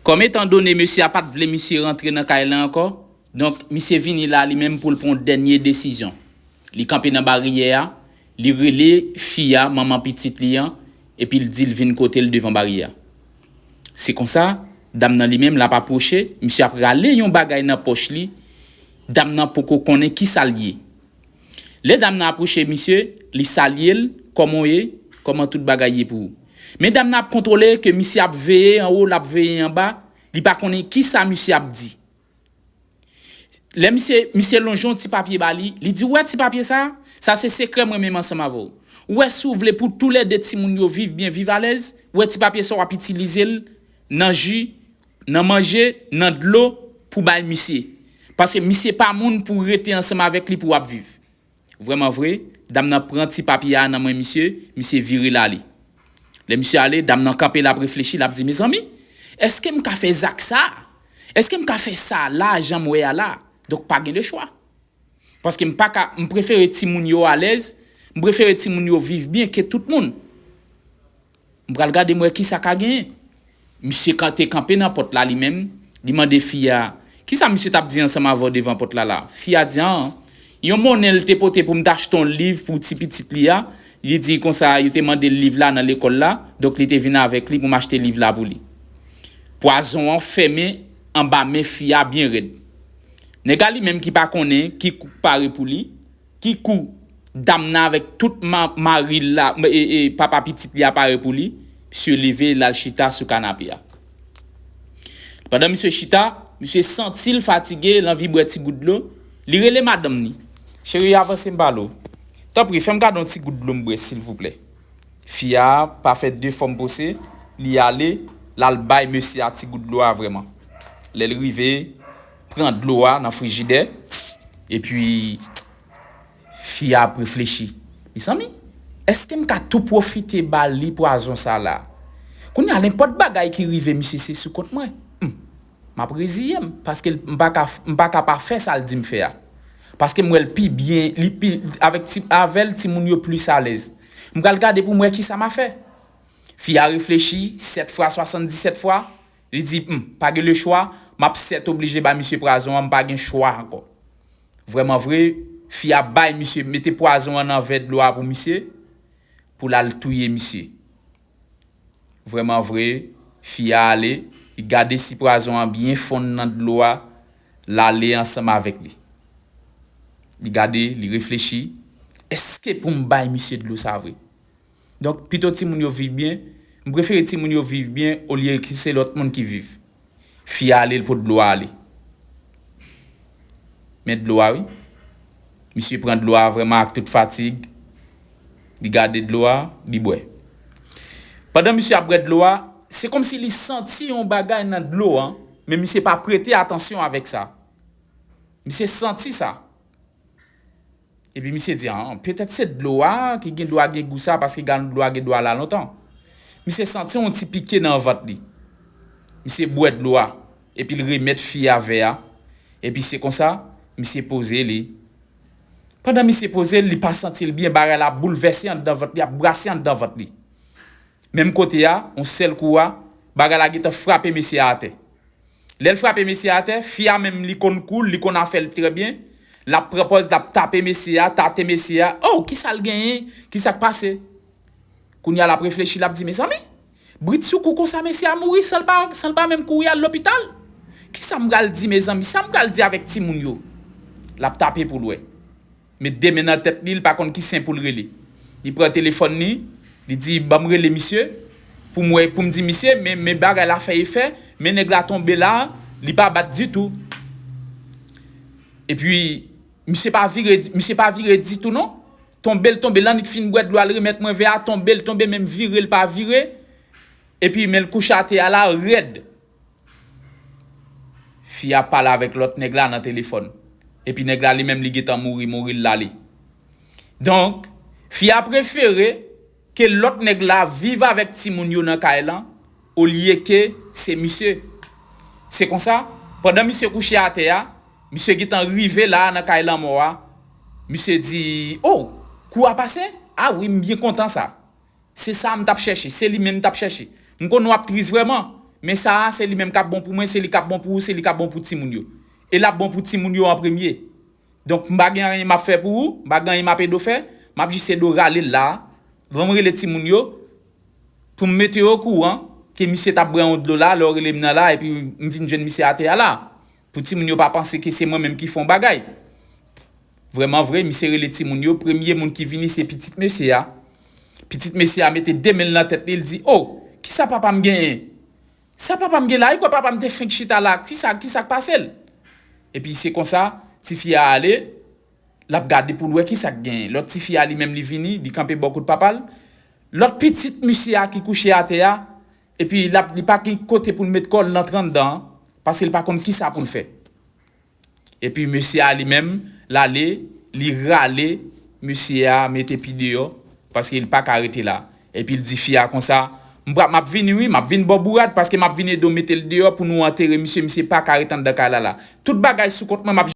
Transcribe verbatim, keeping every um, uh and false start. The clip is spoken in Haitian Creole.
Kòm etan done mesye a pa t vle misye rantre nan kay la ankò, donk misye vini la li menm pou l pran yon dènye desizyon. Li kanpe nan baryè a, li rele fi a, manman pitit li an, epi l di l vin kote l devan baryè a. Se konsa, dam nan li menm l ap apwoche, misye ap rale yon bagay nan pòch li, dam nan poko konnen kisa l ye. Lè dam nan apwoche misye, li salye l, kòman w ye, kòman tout bagay ye pou ou. Men dam nan ap kontwole ke misye ap veye anwo, l ap veye anba, li pa konnen kisa misye ap di. Lè misye, misye lonje yon ti papye ba li, li di, ou wè ti papye sa? Sa se sekrè mwen menm ansanm avè w. Ou wè si w vle pou toulède timoun yo viv byen, viv alèz, ou wè ti papye sa w ap itilize l nan ji, nan manje, nan dlo pou bay misye. Paske misye pa moun pou rete ansanm avèk li pou w ap viv. Vrèman vre, dam nan pran ti papye a nan men misye, misye vire l ale. Lè misye ale, dam nan kanpe, l ap reflechi, l ap di, mezanmi, èske m ka fè zak sa a? Èske m ka fè sa la, jan m wè a la? Donk, pa gen de chwa. Paske m pa ka, m prefere timoun yo alèz, m prefere timoun yo viv byen ke tout moun. M pral gade m wè kisa ka genyen. Misye kan te kanpe nan pòt la li menm, li mande fi a, kisa misye t ap di ansanm avè w devan pòt la la? Fi a di, an, yon monnen l te pote pou m t achte yon liv pou ti pitit li a, li di konsa yo te mande l liv la nan lekòl la, donk li te vin avèk li pou m achte liv la pou li. Pwazon an fèmen anba men fi a byen rèd. Nèg la li menm ki pa konnen ki kou k pare pou li, ki kou dam nan avèk tout ma, mari l la, e, e, papa pitit li a pare pou li, misye leve, l al chita sou kanape a. Pandan misye chita, misye santi l fatige, l anvi bwè ti gout dlo, li rele madanm ni. Cheri, avanse m pale w. Tanpri, fè m gade yon ti gout dlo m bwè, silvouplè. Fi a pa fè de fòm pose, li ale, l al bay mesye a ti gout dlo a vrèman. Lè l rive, pran dlo a nan frijidè, epi fi a ap reflechi. Mezanmi, èske m ka tou pwofite ba li pwazon sa la? Kounye a, nenpòt bagay ki rive misye, se sou kont mwen. Hmm. M ap reziye m, paske m pa ka, m pa ka pa fè sa l di m fè a. Paske m wè l pi byen, li pi, avèk ti, avè l, timoun yo plis alèz. M pral gade pou m wè kisa m a fè. Fi a reflechi, sèt fwa, swasanndisèt fwa, li di, hmm, pa gen lechwa, m ap sètoblije ba misye pwazon an, m pa gen chwa ankò. Vrèman vre, fi a bay misye, mete pwazon an nan vè dlo a pou misye, pou l al touye misye. Vrèman vre, fi a ale, li gade si pwazon an byen fonn nan dlo a, l ale ansanm avèk li. Li gade, li reflechi, èske pou m bay misye dlo sa vre? Donk, pito timoun yo viv byen, m prefere timoun yo viv byen olye ke se lòt moun ki viv. Fi a ale, l pot dlo a ale. Men dlo a, wi. Misye pran dlo a vrèman ak tout fatig. Li gade dlo a, li bwè. Pandan misye ap bwè dlo a, se kòmsi li santi yon bagay nan dlo a, men misye pa prete atansyon avèk sa. Misye santi sa. Epi misye di, ah, petèt se dlo a ki gen dwa gen gou sa, paske gade dlo a gen dwa la lontan. Misye santi yon ti pike nan vant li. Misye bwè dlo a, epi l remèt fi a vè a. Epi se konsa, misye poze li. Pandan misye poze l, li pa santi l byen, bagay la ap boulvèse anndan vant li, ap brase anndan vant li. Menm kote a, yon sèl kou a, bagay la gentan frape mesye a atè. Lè l frape mesye a atè, fi a menm li konn kou l, li konn afè l trè byen. L ap pran pòz, l ap tape mesye a, tate mesye a. Oh, kisa l genyen? Kisa k pase? Kounye a l ap reflechi, l ap di, mezanmi, brit sou kou konsa mesye a mouri san l pa, san l pa menm kouri al lopital? Kisa m pral di, mezanmi? Sa m pral di avèk timoun yo? L ap tape pou l wè. Met de men nan tèt li, li pa konn ki sen pou l rele. Li pran telefòn li, li di, ban m rele misye, pou m wè, pou m di misye, men, men bagay la fè efè, men nèg la tonbe la, li pa bat ditou. Epi, misye pa vire, misye pa vire ditou non. Tonbe l tonbe, l annik fin bwè dlo a, l remèt mwen vè a, tonbe l tonbe, menm vire l pa vire. Epi, men l kouche atè a la, rèd. Fi a pale avèk lòt nèg la nan telefòn. Epi nèg la li menm li gentan mouri, mouri l ale. Donk, fi a prefere ke lòt nèg la viv avèk timoun yo nan kay lan, olye ke se misye. Se konsa, pandan misye kouche atè a, misye gentan rive la nan kay lanmò a, misye di, oh, kou a pase? Ah wi, m byen kontan sa. Se sa m t ap chèche, se li menm m t ap chèche. M konnen w ap tris vrèman. Men sa a, se li menm k ap bon pou mwen, se li k ap bon pou ou, se li k ap bon pou timoun yo. E l ap bon pou timoun yo an premye. Donk, m pa gen anyen m ap fè pou ou, m pa gen anyen m ap ede w fè, m ap jis ede w rale l la. Van m rele timoun yo, pou m mete yo okouran ke misye t ap bwè yon dlo la, lè w rele m nan la, epi m vin jwenn misye atè a la. Pou timoun yo pa panse ke se mwen menm ki fè yon bagay. Vrèman vre, misye rele timoun yo, premye moun ki vini se pitit mesye a. Pitit mesye a mete de men l nan tèt li, l di, "O, kisa papa m genyen? Sa papa m gen la? E kwè papa m te fenk chita la? Kisa, kisa k pase l?" Epi se konsa, tifi a ale, l ap gade pou l wè kisa k genyen. Lòt tifi a li menm li vini, li kanpe bò kot papa l. Lòt pitit misye a ki kouche atè a, epi l ap, li pa gen kote pou l met kò l, l antre anndan an, paske l pa konn kisa pou l fè. Epi mesye a li menm, l ale, li rale mesye a, mete pi deyò, paske l pa ka rete la. Epi l di fi a konsa, "M pra-, m ap vini wi, m ap vin ba w bourad, paske m ap vin ede w mete l deyò pou nou antere misye, misye pa ka rete anndan kay la la. Tout bagay sou kont mwen, m ap